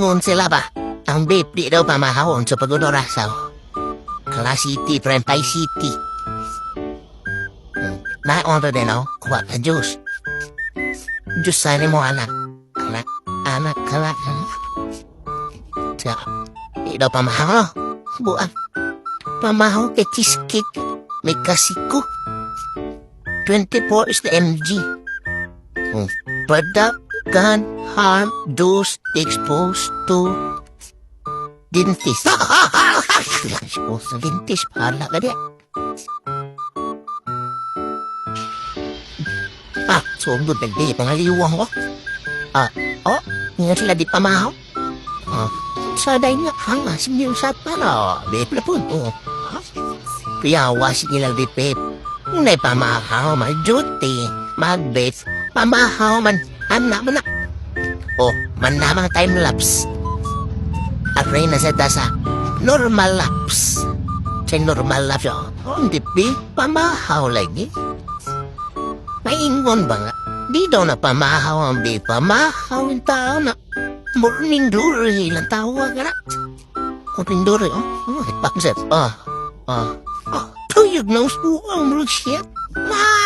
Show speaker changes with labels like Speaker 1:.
Speaker 1: Ingon sila ba? Ang vape di daw pamahawon sa pag-unora sa Class City, Prempay City. Na-order din ako, kuha ka juice. Juice sana mo, anak. Anak, anak, anak. Sa, di daw pamahaw. Buang. Pamahaw kay cheesecake. May kasiko. 24 is the MG. Product can harm those exposed to dentist. Exposed to dentist, pala ka di. Ah, sundot nagdi, pangaliwang ko. Ah, oh, nga sila di pamahaw. Ah, sa day nga, hanga, sinyo sa para, bepla po. Oh. Kuya, nila di pep. Nay pamahaw man, duty, magbet, pamahaw man, anak man na. Oh, man namang time lapse. Aray na sa tasa, normal lapse. Sa normal lapse, oh, hindi pi, pamahaw lagi. Maingon ba nga? Di daw na pamahaw ang di pamahaw ang tao na. Morning glory lang tawag na. Morning glory, oh. Oh, pakset, ah. Ah. Oh, tuyog na usbuang shit. Ma!